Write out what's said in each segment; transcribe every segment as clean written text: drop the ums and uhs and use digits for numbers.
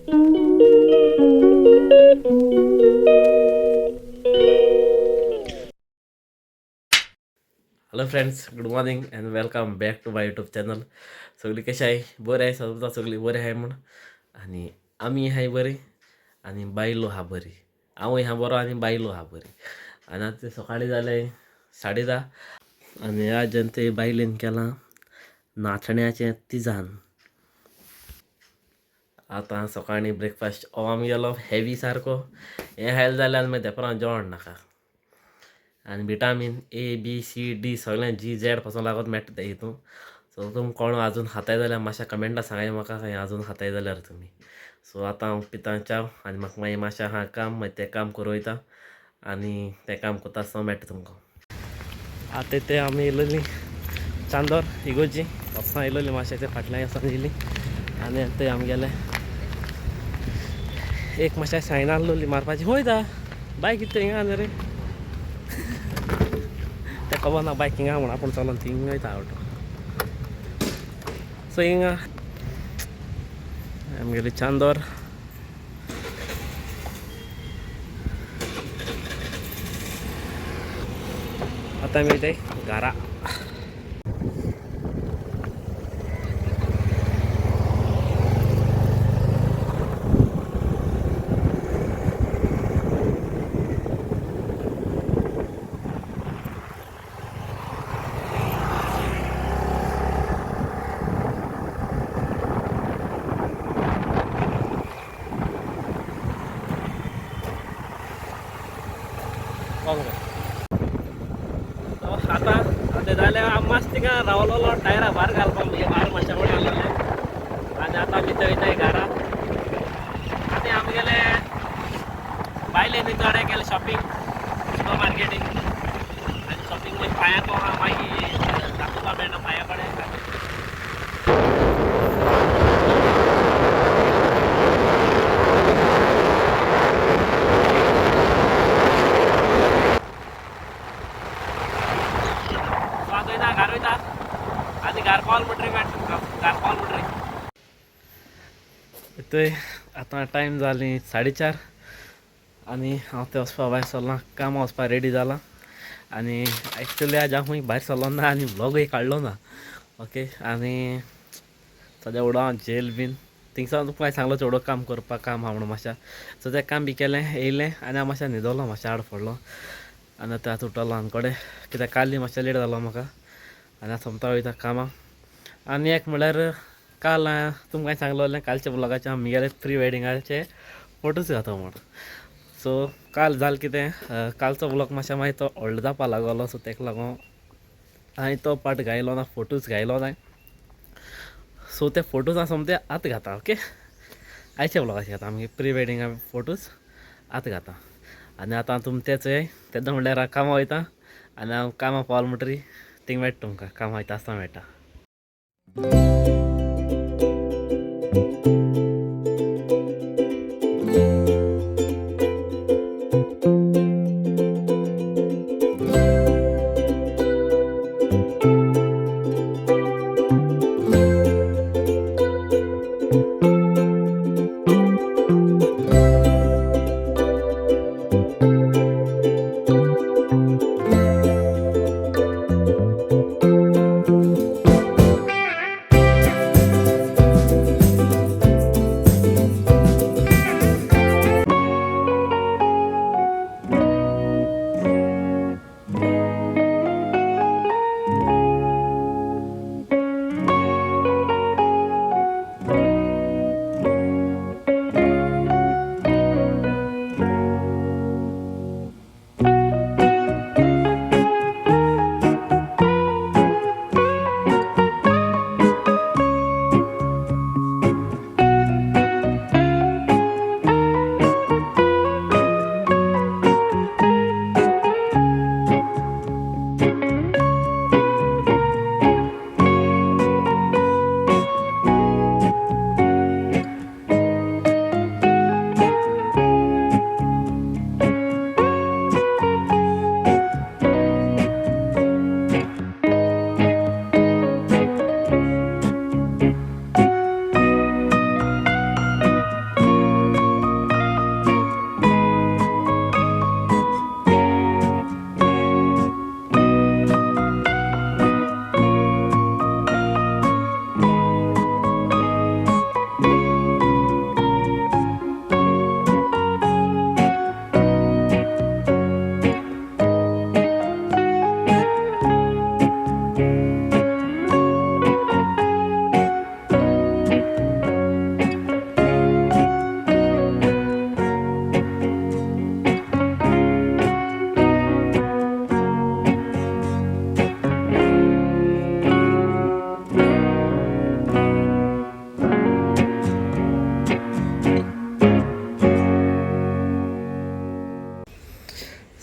Hello friends, good morning and welcome back to my YouTube channel. सगळी कशी आहे? बरें आहे समजा, सगळी बरें आहे म्हूण. आनी आमी आहाय बरी आनी बायलो आहा बरी, हांवूय आहा बरो आनी बायलो आहा बरी. आनी आतां सकाळीं जालें 10:30 आनी आज ते बायलेन केलां नाचण्याचें तिजान. आतां सकाळीं ब्रेकफास्ट हो आमगेलो हेवी सारको हें खायलें जाल्यार मागीर तेपरां जेवण नाका. आनी vitamin A B C D सगळें जी झॅड पासून लागत मेळटा तें हितून. सो तुमी कोण आजून खाताय जाल्यार मातशें कमेंटा सांगाय म्हाका खंय आजून खाताय जाल्यार तुमी. सो आतां हांव पितां च्याव आनी म्हाका मागीर मातशें आहा काम, मागीर तें काम करूं वयता आनी तें काम करता आसतना मेळटा तुमकां. आतां तें आमी येयलेलीं चांदोर इगोर्जी वचना येयलेलीं, मातशें तें फाटल्यान वचोन येयलीं. आनी ते आमगेलें एक मातशें सायन आहलोली मारपाची. वयता बायक कितें हिंगा न्ही रे, तें खबर ना बायक हिंगा म्हूण, आपूण चलोन थिंग वयता ऑटो. सो हिंगा आमगेली चांदोर. आतां आमी वयताय घरा. आतां आतां जाल्यार मातशें थिंगा रावलोलो टायरा भार घालपाक, म्हणजे भार मातशें वयर घाललेलें. आनी आतां आमी थंय वयताय घरा. आनी आमगेले बायलेन थोडें केलें शॉपिंग, सुपर मार्केटींग. आनी शॉपिंग मागीर पांयां आहा, मागीर दाखोवपा मेळना पांया कडेन. आतां वयता घार वयता, आनी घार पावल म्हणटरी मेळटा तुमकां, घार पावल म्हणटरी. थंय आतां टायम जाली 4:30 आनी हांव थंय वचपा भायर सरलां, कामां वचपा रेडी जालां. आनी एक्चुली आज हांव भायर सरलो ना आनी व्लॉगूय काडलो ना. ओके, आनी सद्या एवढो हांव जेल बीन थिंगसान तुमकां सांगलो चेडो काम करपाक काम आहा म्हणून मातशें. सो तें काम बी केलें, येयलें आनी हांव मातशें न्हिदलो, मातशें आड पडलो. आनी आतां आतां उठलो आनी कडेन कित्याक काल मातशें लेट जालो म्हाका. आनी आतां सोमता वयता कामाक. आनी एक म्हणल्यार काल तुमकां सांगलोलें कालच्या व्लॉगाचे आमगेले प्री वेडिंगाचे फोटोज घाता म्हूण. सो काल जालें कितें, कालचो व्लॉग मातशें मागीर तो व्हडलो जावपा लागलो. सो तेका लागून हांवें तो पार्ट घायलो ना, फोटोज घायलो ना. सो ते फोटोज हांव सोमते आतां घाता. ओके, आयच्या व्लॉगाचे घाता आमगे प्री वेडिंगा फोटोज आतां घाता. आनी आतां तुमी तेच तेन्ना म्हणल्यार हांव कामां वयता आनी हांव कामां पावल म्हणटरी थिंग मेळटा तुमकां, कामां वयता आसतना मेळटा.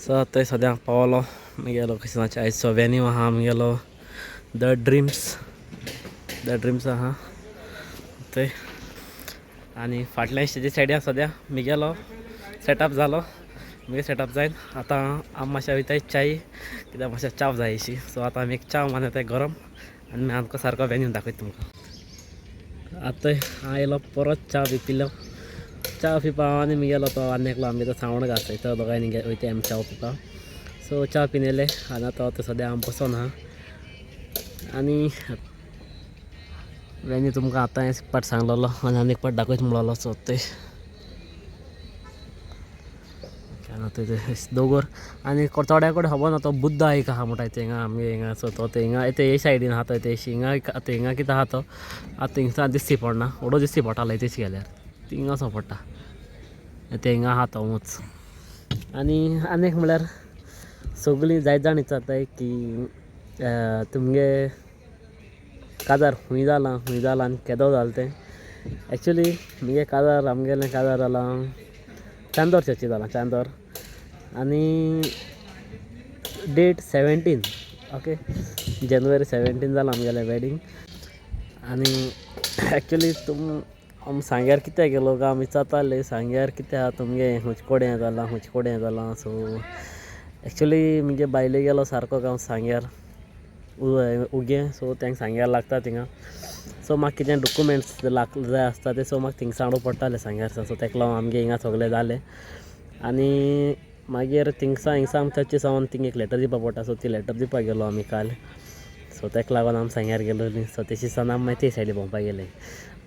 सो थंय सद्याक पावलो मुगे लोकेशनाचे. आयचो वेन्यू आहा आमगेलो the dreams. The dreams आहा थंय आनी फाटल्यान स्टेजी सायडीन सद्या मिगेलो सेटअप जालो. मुगे सेटअप जायन आतां आमी मातशें वयताय च्याय, कित्याक मातशें च्याव जाय अशी. सो आतां आमी एक च्याव मारता गरम आनी मागीर आमकां सारको वेन्यू दाखयता तुमकां. आतां हांव येयलो परत च्या बी पिलो. च्या पिवपा हांव आनी मुगेलो तो आनी एकलो आमगे तो सावंड घालता तो दोगांयनी वयताय आमी च्या पिवपाक. सो च्या पिवन येयले आनी आतां आतां सद्या हांव बसोन आहा आनी वेन्यू तुमकां आतां एक पाट सांगलेलो आनी आनी एक पाट दाखयत म्हणलेलो. सो ते आतां दोंगर आनी थोड्या कडेन खबर ना तो बुद्धा एक आहा म्हणटा हिंगा आमगे हिंगा. सो तो हिंगा ते हे सायडीन आहा तो तेशी हिंगा. आतां हिंगा कितें आहा तो आतां हिंगसान दिश्टी पडना. व्हडो दिश्टी पडटालो तेशी गेल्यार थिंगासो पडटा ते हिंगा आहा तो ऊंच. आनी आनी एक म्हणल्यार सगळीं जायत जाण विचारताय की तुमगे काजार खूंय जालां, खूंय जालां आनी केदो जालें तें. एक्चुली मुगे काजार, आमगेलें काजार जालां चांदोर चर्ची जालां, चांदोर. आनी डेट 17, ओके, जानेवारी 17 जालां आमगेलें वेडींग. आनी एक्चुली तुम आम सांग्यार कित्याक गेलो काय आमी विचारताले, सांग्यार कित्याक तुमगे खुंयचे कोडें जालां, खुंयचे कोडें जालां. सो एक्चुली मुगे बायले गेलो सारको गांव सांग्यार उगें. सो तांकां सांग्यार लागता थिंगा. सो म्हाका कितें डॉक्युमेंट्स लाग जाय आसता ते, सो म्हाका थिंगा हाडूं पडटालें सांग्यार. सो तेका लागून आमगे हिंगा सगळें जालें आनी मागीर थिंगसा हिंगसा आमकां चर्ची सावन थिंग एक लेटर दिवपा पडटा. सो ती लेटर दिवपाक गेलो आमी काल. सो तेका लागून आमी सांग्यार गेलोली. सो तेशी सावन आमी मागीर ते सायडी भोंवपाक गेले.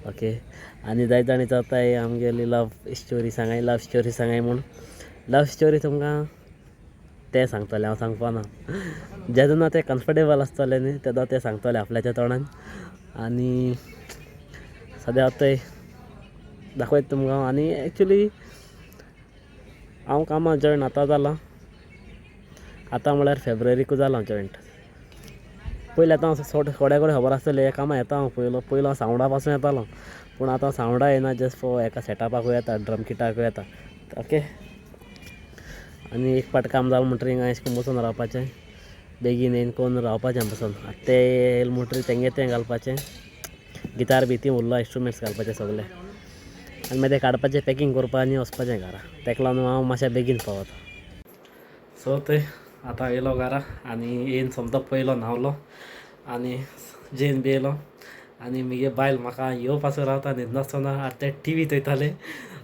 ओके, आनी जायते जाण विचारताय आमगेली लव स्टोरी सांगाय, लव स्टोरी सांगाय म्हूण. लव स्टोरी तुमकां ते सांगतले, हांव सांगपाना. जेन्ना ते कम्फर्टेबल आसतले न्ही तेन्ना ते सांगतले आपल्याच्या तोंडान. आनी सद्या थंय दाखयता तुमकां. आनी एक्चुली हांव कामाक जॉयन आतां जालां, आतां म्हळ्यार फेब्रुवारीकू जालां जॉयंट. पयलीं आतां हांव थोड्या कडेन खबर आसतलें ह्या कामाक येता हांव. पयलो पयलो हांव सावंडा पासून येतालो, पूण आतां सावंडा येना, जस्ट फॉर एका सेटअपाकूय येता, ड्रम किटाकूय येता. ओके, आनी एक फावट काम जालें म्हणटरीर हिंगा अशें करून बसून रावपाचें, बेगीन येवन करून रावपाचें बसून. आतां ते येयले म्हणटरीर तेंगे तें घालपाचें, गिटार बी ती उरलो इंस्ट्रुमेंट्स घालपाचे सगळे आनी मागीर ते काडपाचें, पॅकींग करपा आनी वचपाचें घरा. तेका लागून हांव मातशें बेगीन पावता. सो थंय आतां येयलो घरा आनी येयन सोमतो पयलो न्हांवलो आनी जेवन बी येयलो. आनी मुगे बायल म्हाका येवपासो रावता, न्हिदनासतना आतां तें टिवी चोयतालें.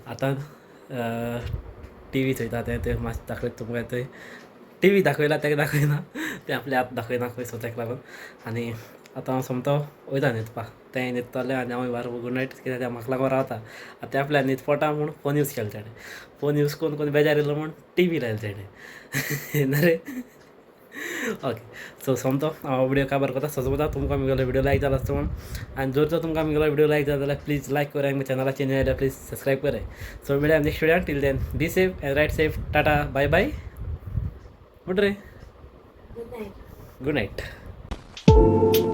आतां टिवी चोयता तें, तें मातशें दाखयता तुमकां. थंय टिवी दाखयला, तेका दाखयना, तें आपल्या हात दाखयना खंय. सो तेका लागून आनी आतां हांव सोमतो वयता न्हिदपाक. तें न्हिदतलें आनी हांव बार गुड नायट, कित्याक तें म्हाका लागून रावता. आतां तें आपल्या न्हीद पडटा म्हूण फोन यूज केलो तेणें. फोन यूज करून करून बेजार येयलो म्हूण टिवी लायली तेणें ना रे. ओके, सो सोमतो हांव व्हिडियो काबार करता. सो समजा तुमकां म्हगेलो व्हिडियो लायक जाला आसतो म्हूण आनी जर तर तुमकां म्हगेलो व्हिडियो लायक जाला जाल्यार प्लीज लायक कराय, म्हज्या चॅनलाचेर न्यू जाल्यार प्लीज सबस्क्रायब कराय. सो मेळया next video. Till then be safe and ride safe. Tata, bye bye. Good रे. Good night. Good night.